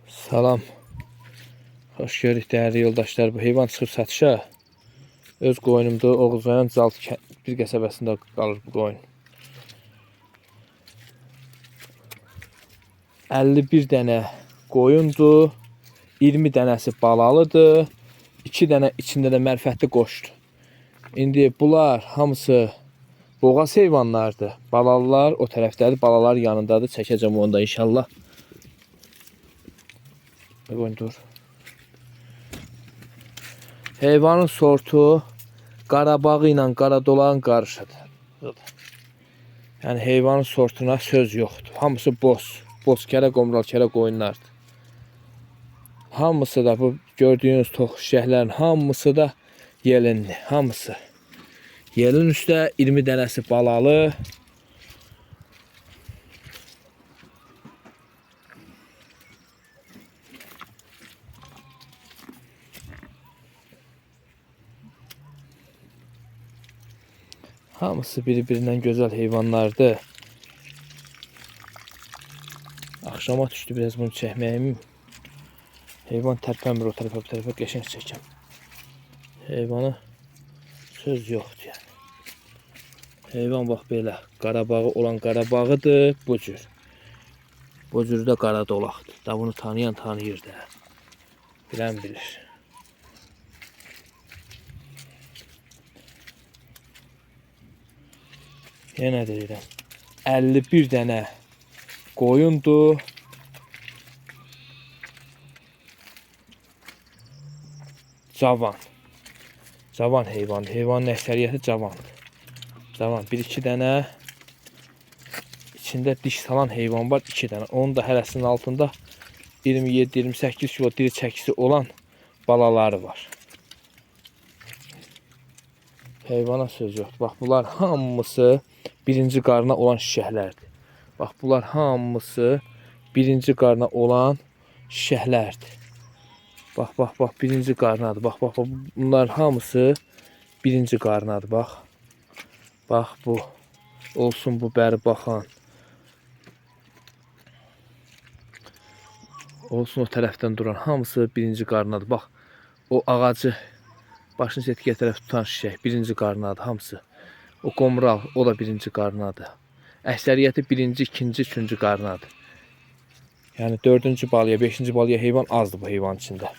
Salam. Xoş görürük dəyərli yoldaşlar. Bu heyvan çıxıb satışa. Öz qoyunumdur. Oğuz rayon Calt bir qəsəbəsində qalır bu qoyun. 51 dənə qoyundur. 20 dənəsi balalıdır. 2 dənə içində də mərifətli qoşdur. İndi bunlar hamısı boğaz heyvanlardır. Balalılar o tərəfdədir, balalar yanındadır. Çəkəcəm onu da inşallah. Qoyun dur. Heyvanın sortu Qarabağı ilə Qaradolağın qarışıdır. Yəni heyvanın sortuna söz yoxdur. Hamısı boz. Bozkərə, qomralkərə qoyunlardır. Hamısı da bu gördüyünüz tox şişəklərin hamısı da yelinli. Hamısı. Yelin üstə 20 dənəsi balalı. Hamısı bir-birindən gözəl heyvanlardır. Axşama düşdü biraz bunu çəkməyim. Heyvan tərpənmir o tərəfə, bu tərəfə, qəşəng çəkəm. Heyvana söz yoxdur yəni. Heyvan bax belə, Qarabağı olan Qarabağıdır bu cür. Bu cür də qaradolaqdır. Da bunu tanıyan tanıyır da. Bilən bilir. Yenə deyirəm. 51 dənə qoyundur. Cavan. Cavan heyvandır. Heyvanın əksəriyyəti cavandır. Cavan. 1-2 dənə içində diş salan heyvan var. 2 dənə. Onun da hərəsinin altında 27-28 kilo diri çəkisi olan balaları var. Heyvana söz yoxdur. Bax bunlar hamısı birinci qarına olan şişəklərdir. Bax bunlar hamısı birinci qarına olan şişəklərdir. Bax bax bax birinci qarnadır. Bax bax bax bunların hamısı birinci qarnadır. Bax. Bax bu. Olsun bu bəri baxan. Olsun o tərəfdən duran hamısı birinci qarnadır. Bax o ağacı başını setkiyə tərəf tutan şişək birinci qarnadır hamısı. O qomral o da birinci qarnadır. Əksəriyyəti birinci, ikinci, üçüncü qarnadır. Yəni dördüncü balya, beşinci balya heyvan azdır bu heyvan içində.